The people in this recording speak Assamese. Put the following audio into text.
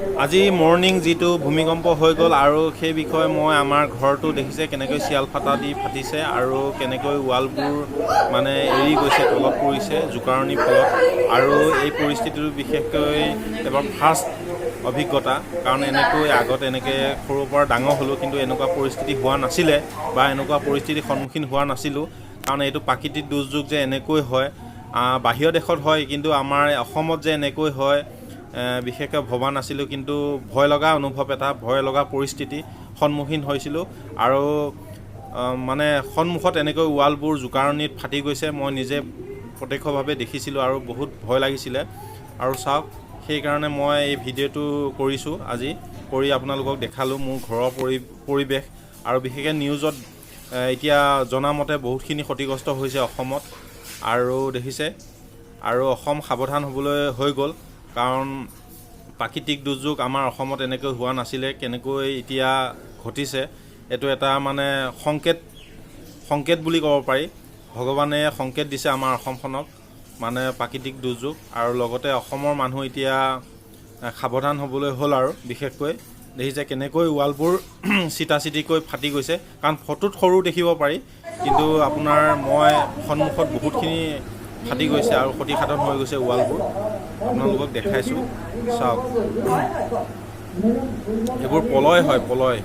আজি মৰ্ণিং যিটো ভূমিকম্প হৈ গ'ল আৰু সেই বিষয়ে মই আমাৰ ঘৰটো দেখিছে কেনেকৈ চিয়াল ফাটা দি ফাটিছে আৰু কেনেকৈ ৱালবোৰ মানে এৰি গৈছে, তলত পৰিছে জোকাৰণিৰ ফলত। আৰু এই পৰিস্থিতিটো বিশেষকৈ এবাৰ ফাৰ্ষ্ট অভিজ্ঞতা, কাৰণ এনেকৈ আগত এনেকৈ সৰুৰ পৰা ডাঙৰ হ'লোঁ, কিন্তু এনেকুৱা পৰিস্থিতি হোৱা নাছিলে বা এনেকুৱা পৰিস্থিতিৰ সন্মুখীন হোৱা নাছিলোঁ। কাৰণ এইটো প্ৰাকৃতিক দুৰ্যোগ যে এনেকৈ হয়, বাহিৰৰ দেশত হয়, কিন্তু আমাৰ অসমত যে এনেকৈ হয়, বিশেষকৈ ভবা নাছিলোঁ। কিন্তু ভয় লগা অনুভৱ এটা, ভয় লগা পৰিস্থিতি সন্মুখীন হৈছিলোঁ। আৰু মানে সন্মুখত এনেকৈ ৱালবোৰ জোকাৰণিত ফাটি গৈছে, মই নিজে প্ৰত্যক্ষভাৱে দেখিছিলোঁ আৰু বহুত ভয় লাগিছিলে। আৰু চাওক, সেইকাৰণে মই এই ভিডিঅ'টো কৰিছোঁ আজি, কৰি আপোনালোকক দেখালোঁ মোৰ ঘৰৰ পৰিৱেশ। আৰু বিশেষকৈ নিউজত এতিয়া জনামতে বহুতখিনি ক্ষতিগ্ৰস্ত হৈছে অসমত। আৰু দেখিছে, আৰু অসম সাৱধান হ'বলৈ হৈ গ'ল, কাৰণ প্ৰাকৃতিক দুৰ্যোগ আমাৰ অসমত এনেকৈ হোৱা নাছিলে, কেনেকৈ এতিয়া ঘটিছে, এইটো এটা মানে সংকেত, সংকেত বুলি ক'ব পাৰি। ভগৱানে সংকেত দিছে আমাৰ অসমখনক, মানে প্ৰাকৃতিক দুৰ্যোগ। আৰু লগতে অসমৰ মানুহ এতিয়া সাৱধান হ'বলৈ হ'ল। আৰু বিশেষকৈ দেখিছে কেনেকৈ ৱালবোৰ চিটা চিটিকৈ ফাটি গৈছে। কাৰণ ফটোত সৰু দেখিব পাৰি, কিন্তু আপোনাৰ মই সন্মুখত বহুতখিনি ফাটি গৈছে আৰু ক্ষতিসাধন হৈ গৈছে ৱালবোৰ। আপোনালোকক দেখাইছোঁ, চাওক, এইবোৰ পলয় হয়, পলয়।